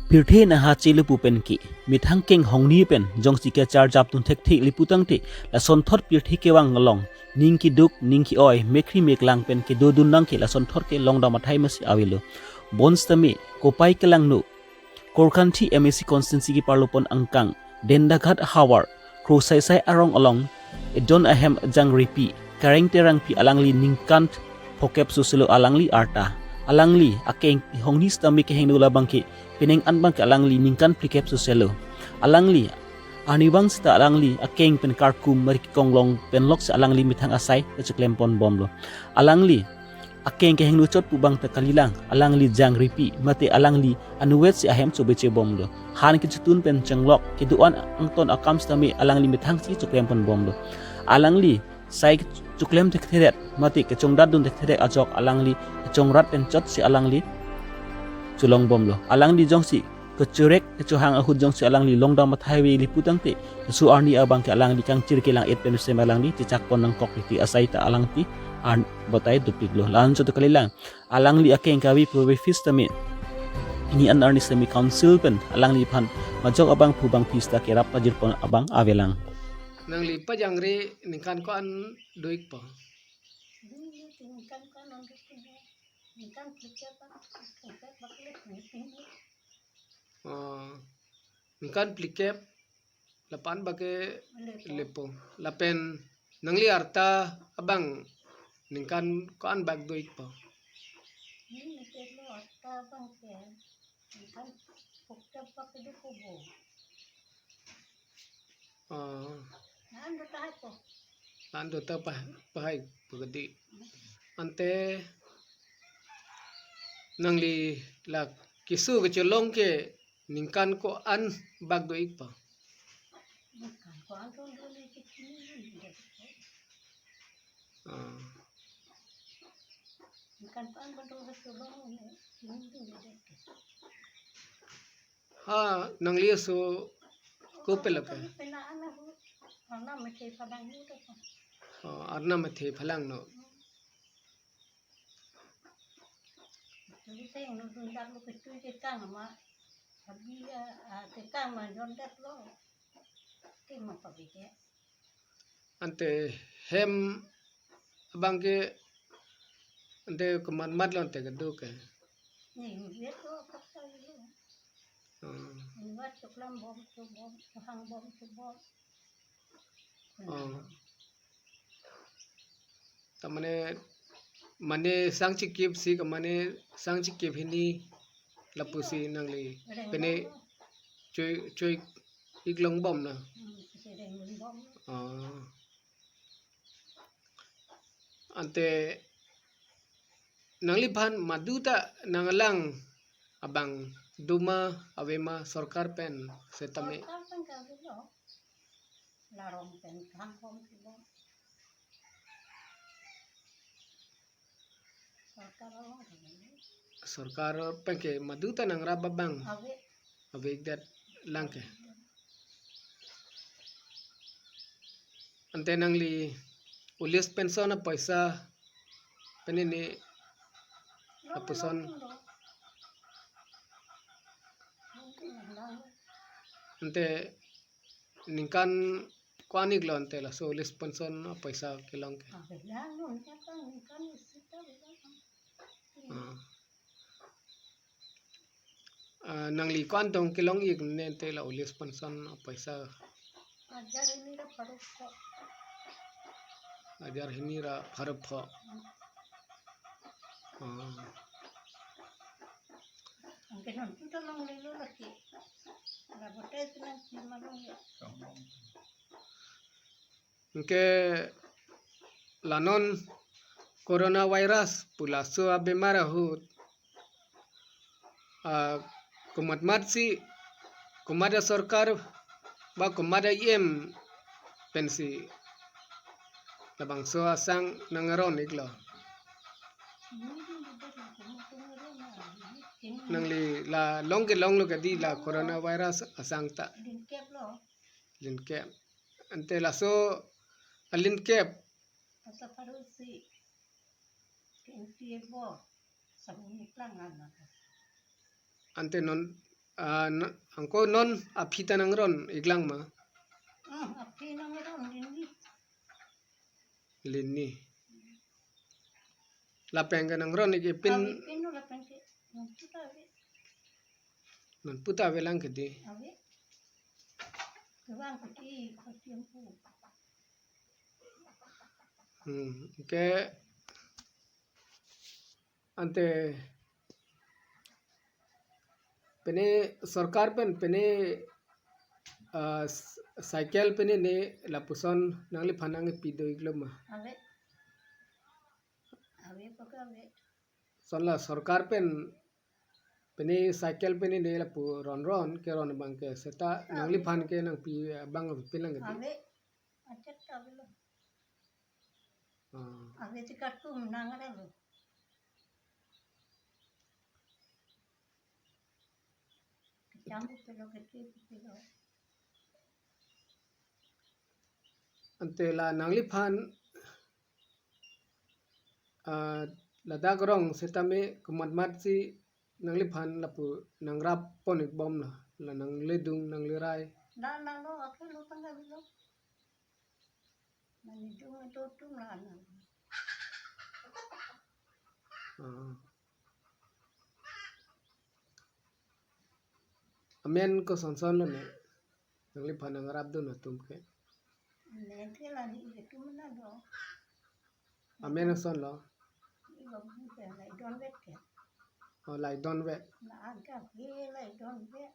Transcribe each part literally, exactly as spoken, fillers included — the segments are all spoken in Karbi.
Pirthe nanghache lapu pen ke methang keng hongni pen jongsi kacharjapdun thekthe lapu tangte, lasonthot pirthe kevang along ning keduk, ning ke-oi, mekhri meklang pen kedodun nang ke lasonthot ke longdam athai masi avelo. Bonsitame kopai kelangno Korkanthi M A C constituency keparlopon angkang Dendaghat havar Krosaisai arong along edon ahem jangripi Kareng Terangpi, alangli ningkan phokep soselo alangli arta. Alangli akeng hongni sitame kehingno labang ke penang an abang ke alangli ningkan phlikep soselo. Alangli arnivang seta alangli akeng pen karkum mari kekonglong pen lok si alangli methang asai kacheklemponbomlo. Alangli akeng kehingno chot pu abang ta kalilang, alangli jangripi mate alangli anuvet si ahem chobechebomlo. Han kechetun pen chenglok kedo-an angton akam sitame alangli methang si cheklemponbomlo. Alangli sai kecheklem thekthedet mate kechongdatdun thekthedet ajok alangli kechongrat pen chot si alangli cholongbomlo. Alangli jongsi kechorek kechohang ahut jongsi alangli longdam athai ave lapu tangte, laso arni abang ke alangli kangchir kelang-et pen sitame alangli chechakpon nangkok titi asai ta alangli arn batai dopiklo. La-an chot kalilang, alangli akeng kave pu ave pu sitame, pini an arni sitame council pen alangliphan majok abang pu abang pu sita kerap pajirpon abang avelang. Nangli pajangre ningkan ko-an do-ikpo? Ningkan ko-an do-ikpo? Ningkan phlikep, phlikep bakle, phlikep. Oh, ningkan phlikep, lapu-an abang ke lepo. Lepo. Lapen nangli arta abang ningkan ko-an bak do-ikpo? Ningkan arta abang ke ningkan phokep bak do-ikpo bo. Oh. La-an do tahai po. La-an do ta pah-, pahai pagadi. Ante nangli la keso kechelong ke ningkan ko-an bak do-ikpo? Ningkan ko-an do-ikpo ni kechelong ni. Ah. Ningkan ko-an bak do-ikpo ni, ni do-ikpo. Ha, nangli aso kopilo ke? Pena ana hu, ana methe phalang nu to. Oh, arnam methe phalang no. Tui teng nu dun dak lo ke tui ke kang ma. Abi ya, ah, ke kang ma jon det lo. Ke ma pabi ke. Ante hem abang ke ante komat mat lo ante kedo ke? Ni, ni, ni, to, kak, kak, ni. Hmm. Ni, wat, choklam bom, chobom, chohang bom, chobom. Oh. Ta mane, mane sang chikip si ke mane sang chikip hini lapusi nangli. Reng pene bom. Choi, choi ik longbom na. Hmm, choi reng bom. Oh. Ante nangliphan madu ta nanglang abang do ma ave ma sorkar pen setame. Sorkar pen kave lo. La rong pen kang bom si bom. Sorkar along kave lo. Sorkar pen ke madu ta nangrap abang. Ave. Ave ik det lang ke. Ante nangli old age pension apoisa pene ne lapuson. Ante ningkan ko-an ik lo ante laso old age pension apoisa kelong ke? Ah. Ah, nangli ko-an tong kelong ik ne ante la old age pension apoisa? Hajar hini ra pharo pho. Hajar hini ra pharo pho. Ah. Anke non tu ta longlelo lake. La bote tu nang si ma longle. Anke la non coronavirus pu laso abemar ahut, ah, komat mat si, komat asorkar ba komat a-E M pensi labangso asang nang aron ik lo? Nangli la long kelong lo kedi la coronavirus asang ta? Linkep lo. Linkep. Ante laso alinkep. Asa parusi. Ke N P F bo. Sabun iklang ana. Ante non Ah, n-, angko non aphi ta nangron iklang ma? Hmm, aphi nangron, lini. Lini. Lapen ke nangron ik ipin. Awi pin no lapen ke. Nonputa ave. Nonputa avelang ke di. Ave. Kevang ke di, katiampu. Hmm, ke ante pine sorkar pen pine, ah, s-, cycle pine ne lapuson nangliphan nangpi do iklo ma? Ave. Ave, pake ave. Son la sorkar pen pine cycle pine ne lapu ronron ke ron abang ke seta nangliphan ke nangpi abang ave, pinlang ke di. Ave. Achet avelo. Ah. Ave ti kartum nang ada lo. Kecambu pelo kecil pelo. Ante la nangliphan, ah, ladak rong setame komatmatsi nangliphan lapu nangrap pon ikbom la, la nangledung nanglerai. Da nanglo, ake lo tangga bilo. Nangledung itu tum la nang. Ah. Amen koson son lo ne? Nangliphan nangrapdun atum ke. Amen ke la ni itum na do. Amen koson lo? Iba bu ke lai don vet ke. Oh, lai don vet. La an ke ke lai don vet.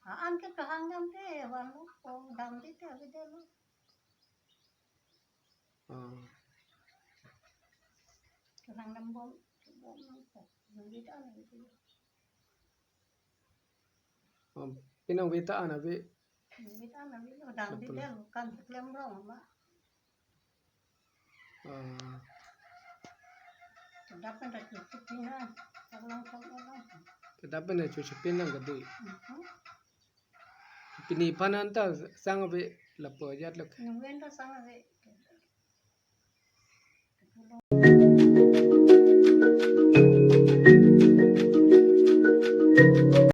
Ah, an ke kahang dam te, wan lo, kong dam te te ave de lo. Ah. Kahang dam bom, bom nang ko. Nang di dan nang di. Oh, pinang veta an ave. Veta an ave lo, dam di de lo, kan klem rong ma. Ah. Kedap pen ta chuchup pin na, taglang taglang. Kedap pen ta chuchup pin lang kadi. Mhm. Pini phan anta sang ave lapu ajat lo ke. Nungwen ta sang ave.